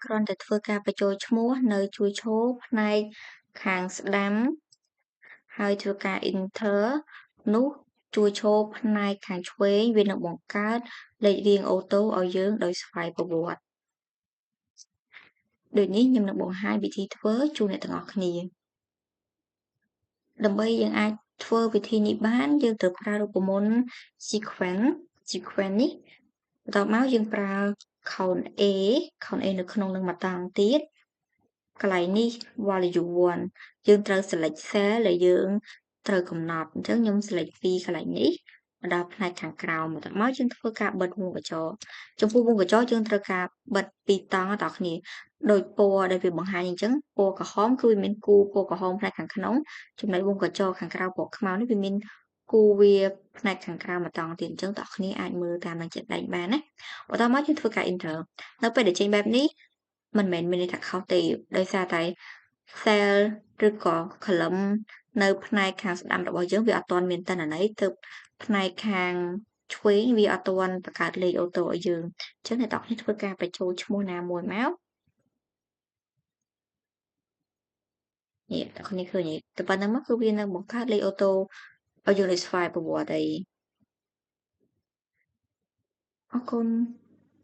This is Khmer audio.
គ្រាន់តែធ្វើការបញ្ចូលឈ្មោះនៅជួយឈរផ្នែកខាងស្ដាំហើយធ្វើការ enter នោះជួយឈរផ្នែកខាងឆ្វេងវានឹងបង្កើតលេខរៀងអូតូឲ្យយើងដោយស្វ័យប្រវត្តិដូចនេះខ្ញុំនឹងបង្ហាញវិធីធ្វើជូនអ្នកទាំងអស់គ្នាដើម្បីយើងអាចធ្វើវិធីនេះបានយើងត្រូវប្រើរូបមន្ត sequence sequence នេះបន្ទាប់មកយើងប្រើ count A count A នៅក្នុងនឹងមួយតង់ទៀតកន្លែងនេះ value 1យើងត្រូវ select cell ដែលយើងត្រូវកំណត់អញ្ចឹងខ្ញុំ select ពីកន្លែងនេះមកដល់ផ្នែកខាងក្រោមបន្ទាប់មកយើងធ្វើការបិទវងកញ្ចក់ចំពោះវងកញ្ចក់យើងត្រូវការបិទពីរតង់ដល់គ្នាដោយពណ៌ដែលវាបង្ហាញអញ្ចឹងពណ៌ក្រហមគឺវាមានគូពណ៌ក្រហមផ្នែកខាងក្នុងចំណែកវងកញ្ចក់ខាងក្រៅពណ៌ខ្មៅនេះវាមានគូវាផ្នែកខាងក្រៅមួយតង់ទៀតអញ្ចឹងតោះគ្នាអាចមើលតាមនឹងជាក់ស្ដែងបានណាបន្ទាប់មកយើងធ្វើការ enter នៅពេលដែលចេញបែបនេះមិនមែនមានន័យថាខុសទេដោយសារតែ cell ឬក៏ column នៅផ្នែកខាងស្ដាំរបស់យើងវាអត់ទាន់មានទិន្នន័យទើបផ្នែកខាងឆ្វេងវាអត់ទាន់បង្កើតលេខអូតូឲ្យយើងអញ្ចឹងអ្នកទាំងអស់គ្នាធ្វើការបញ្ចូលឈ្មោះណាមួយមកនេះអ្នកគ្នាឃើញទេតែប៉ុណ្្នឹងមកគឺវានឹងបង្កើតលេខអូតូឲ្យយើងដោយស្វ័យប្រវត្តិអីអរគុណ។